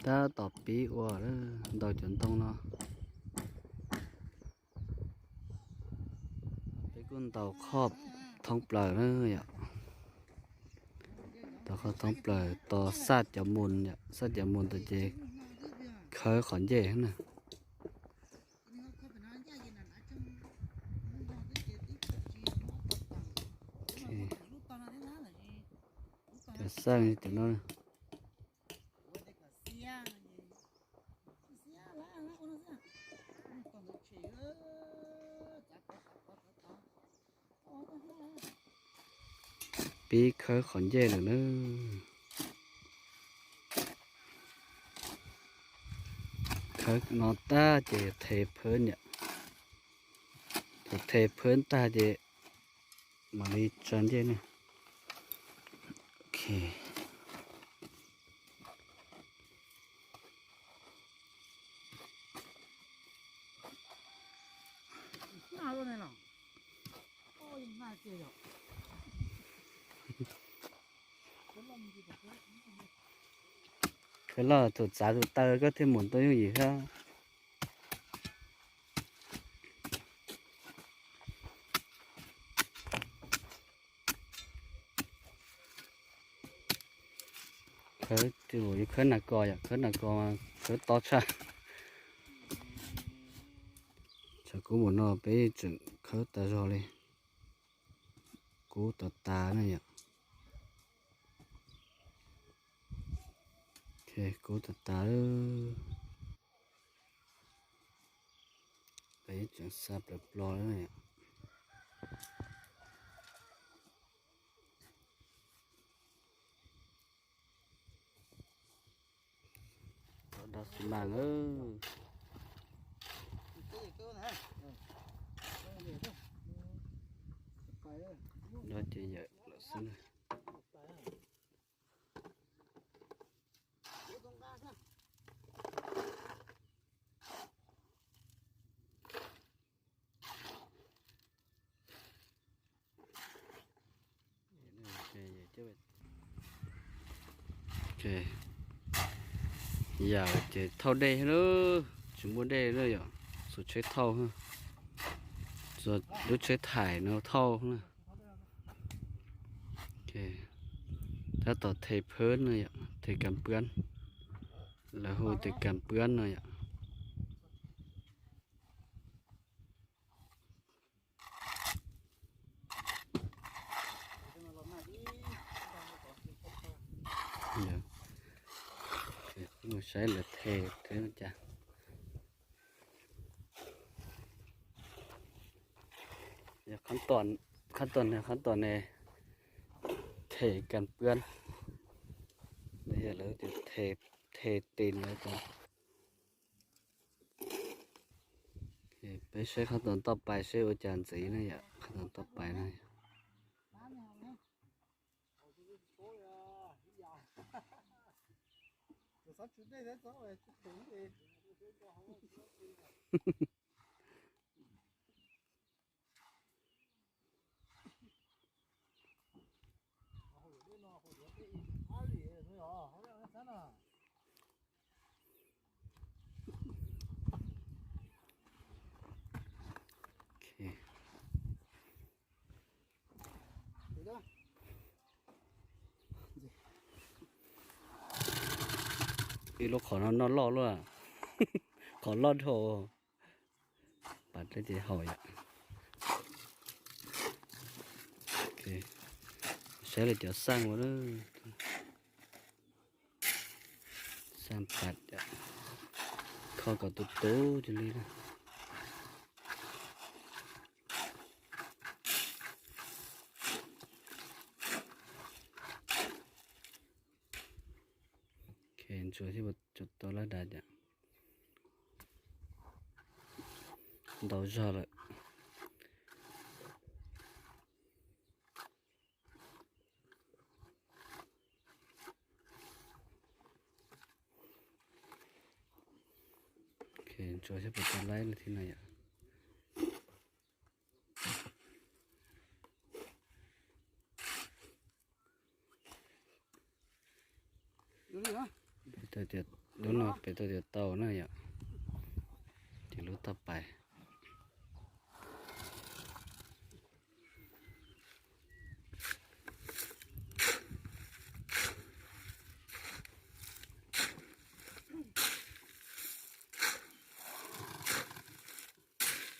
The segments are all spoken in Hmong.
Tab tom pib ua ntau cov ntoo no. Peb kuj ntaus qhov thoob plaws na yom. Ntaus qhov thoob plaws tos xaj cov mus yom, xaj cov mus tas ces khawb qhov ncej na. Cov xaj cov no. Pib khawb qhov ncej lawm na. Khawb no tag ces the phab yom. Thaum the phab tag ces mam li tsa ncej na. Ok. Khawb loj thaum txav tus taw koj thiaj mus tau yooj yim thiab. Khawb, yuav khawb nas kos yom, khawb nas kos mas khawb tob tshaj. Tshav kub mus no peb tseem khawb tas zog li. Kub tas tas na yom. Kub tas tas. Peb tseem xa plaws plo na. Rau xi mas. Rau ces yawm lawm xwb na. Yam ces thauj dej lawm, tsis muaj dej lawm yom, xuas tsheb thauj, lub tsheb thaij no thauj na. Tab tom the phab no yom, the kas puab, lawv hu tias kas puab no yom. Mus saib lawv the thiab cas. Yog qhab tom, qhab tom ne, qhab tom ne, them kas puab, yog lawv tias them, them tes no. Peb saib qhab tom toj pais seb ua cas ntxiv na yom, qhab tom toj pais na. Ib lub qhov no noj loj luaj, qhov loj dhau. Pas dej ces haum yom. Saib lawv cov xaj ua, xaj pas, kho kom tus tub cia li. Ntsuas thiab tsuas tau lab das cas ntau zog lawm. Ntsuas thiab puas tau laib thiab no yom. Tias Lub no pem tau tias tau na yom, ces lub toj pais.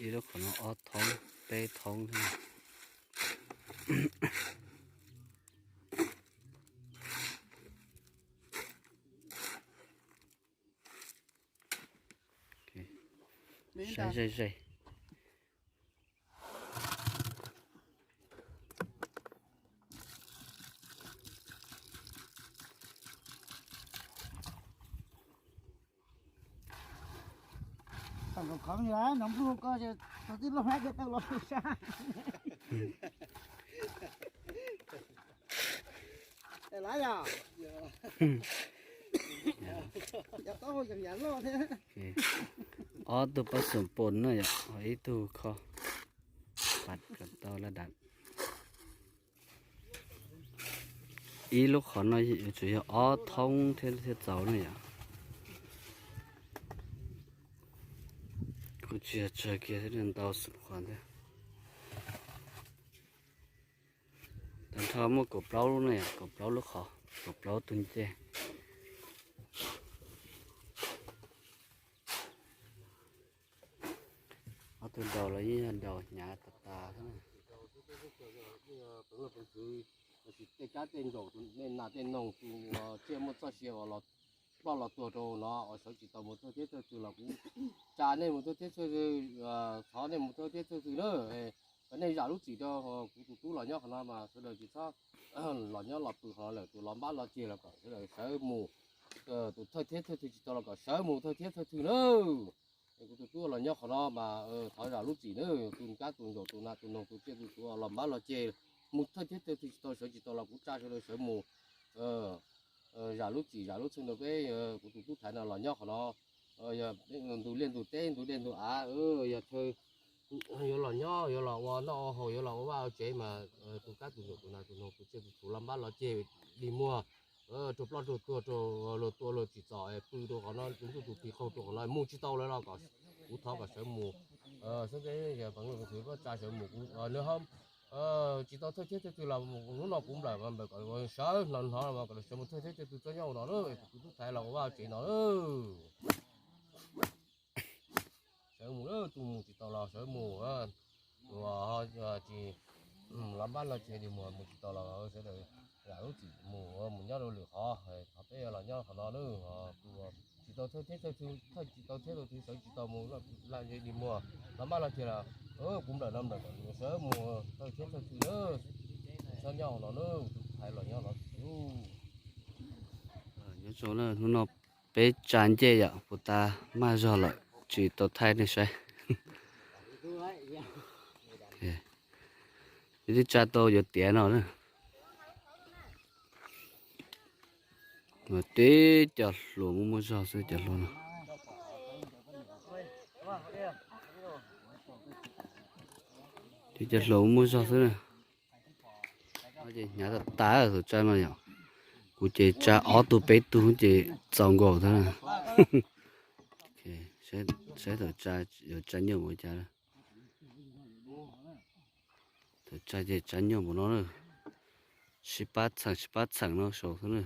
Ib lub qhov no ob thoob peb thoob thiab. Saib ze ze. Ob tug pab xoom pos na yom, ho ib tug kho, pam kom tau laj dam. Ib lub qhov no yuav tsum yog ob thoob thiab thiaj txaus na yom. Kuj tsis yog tsawg kiag thiab, ntau xwm qhov thiab. Tag nrho muaj kaum plaub lub na yom, kaum plaub lub qhov, kaum plaub tug ncej. Ob tug nraud los yeej yog nraud hnyav tas tas xwb na. Tej kab tej ntsaum, tej nas tej noog, tus tsiaj muaj txoj sia uas los ploj los tuag rau no uas sawv tsis tau mus thawj thiab thawj twg los kuv tsa nej mus thawj thiab thawj twg, thov nej mus thawj thiab thawj twg na. Kom nej zam lub txim rau kuv tus tub los nyob qhov no mas sawv daws tsis txhob los nyob los pw qhov no lawm, tus los npab los ceg los kom sawv daws sawv mus. Tus thawj thiab thawj twg tsis tau los kom sawv mus thawj thiab thawj twg na. Es kuv tus tub los nyob qhov no mas thov zam lub txim na, tus kab tus ntsaum tus nas tus noog tus tsiaj tus txhu los npab los ceg mus thawj thiab thawj twg tsis tau sawv tsis tau los kuv tsa sawv daws sawv mus. Zam lub txim zam lub txim rau peb, kuv tus tub thaiv no los nyob qhov no. Yog ntug liaj ntug teb ntug dej ntug av, yog chaw yuav los nyob yuav los ua noj ua haus yuav los ua vaj ua tsev mas tus kab tus ntsaum tus nas tus noog tus tsiaj tus txhu los npab los ceg dig muag, raug ploj raug tuag raug luag tua luag tsim txom pw rau qhov no, tus ntuj tus tis qaug rau qhov no mus tsis tau lawm los kom kuv thov kom sawv mus. Xeeb teb yog peev lwm tus koj tsa sawv mus, nws ho tsis tau thawj thiab thawj twg los hnub no kuv nplawm mas nplawm kom sawv hnov hnov mas kom sawv mus thawj thiab thawj twg txhob nyob no na, kuv tus tub thaiv los ua vaj ua tsev no na. Sawv mus, tus mus tsis tau los sawv mus, tus tsis los npab los ceg dig muag mus tsis tau los sawv daws zam lub txim mus, mus nyob rau lwm qhov, qhov peb los nyob qhov no na, tus tsis tau thawj thiab thawj twg, thawj tsis tau thiab thawj twg sawv tsis tau mus, lam ceg dig muag los npab los ceg los kuv nplawm no nplawm kom sawv mus thawj thiab thawj twg na, txhob nyob no na, tus thaiv los nyob no. Nyob zoo na, hnub no peb tsa ncej yom, puas tas maj zog lawm tsis tau thaij nej saib. Twb tsa tau yuav tiav no na. Tib co hluas muaj muaj zog xwb cov hluas no. Tib co hluas muaj muaj zog xwb na. Ces hnyav tas tas thaum tsa no yom. Kuv ces tsa ob tug peb tug ces txaus nkaus thiab na. Saib thaum tsa yuav tsa nyuaj ua cas. Thaum tsa ces tsa nyuaj npaum no na. Sib pab txheem sib pab txheem no saud xwb na.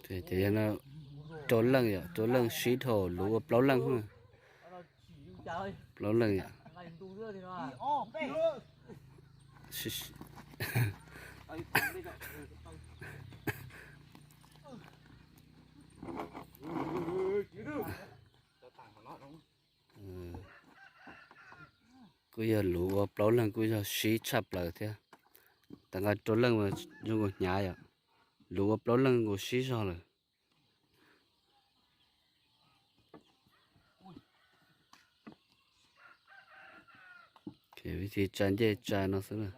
Ces yog no rau leej yom, rau leej sib dhau luv ua plaub leej. Plaub leej yom. Kuj yog luv ua plaub leeg kuj yog sib tshaj plaws thiab. Tag nqaij rau leej zoo nkaus hnyav yom. Luv ua plaub leeg nkaus sib zog lawm. Vib thi tsa ncej tsa no xwb na.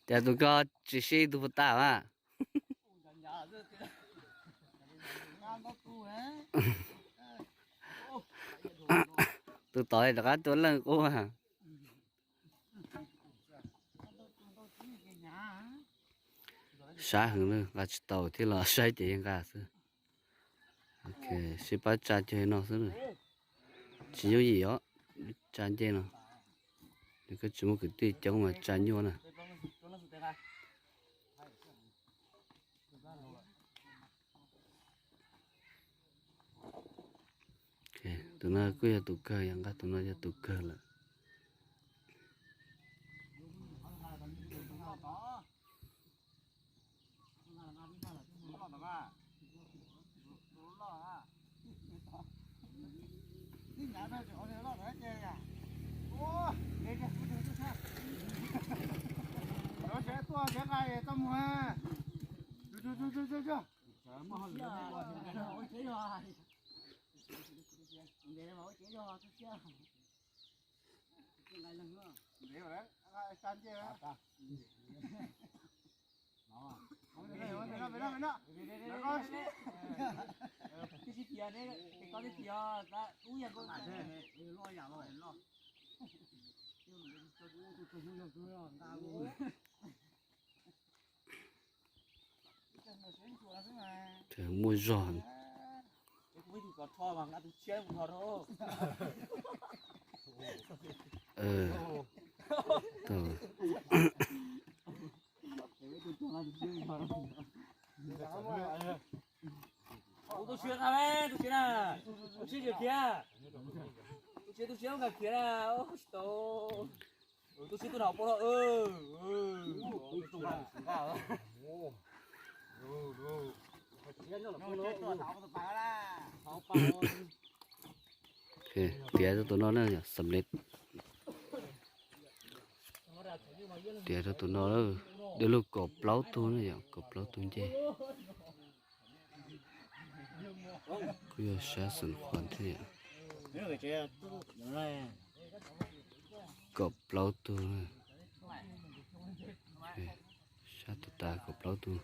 Cas tus ko tsis sib tus puas tas mas. Tus tod rov qab tua leej qub. Sab heev na, nqa tsis tau thiab los saib ces yeej nqa xwb. Sib pab tsa cag no xwb, tsis yooj yim os. Tsa ncej no, nws kuj tsis muaj kwv tij coob mas tsa nyuaj na. Tus no kuj yog tus kawg, yog nqa tus no yog tus kawg lawm. Muaj zog. Tus siab, tus siab na, tus siab khiav, tus siab, tus siab nkag khiav na, tsis tau. Tus siab tuaj dhau pov no. Tiav rau tus no na, xam lej. Tiav rau tus no, dej lug kaum plaub tug na yom, kaum plaub tug ncej. Kuj yog sab xeem Khuam thiab yom. Kaum plaub tug, sab tug tas kaum plaub tug.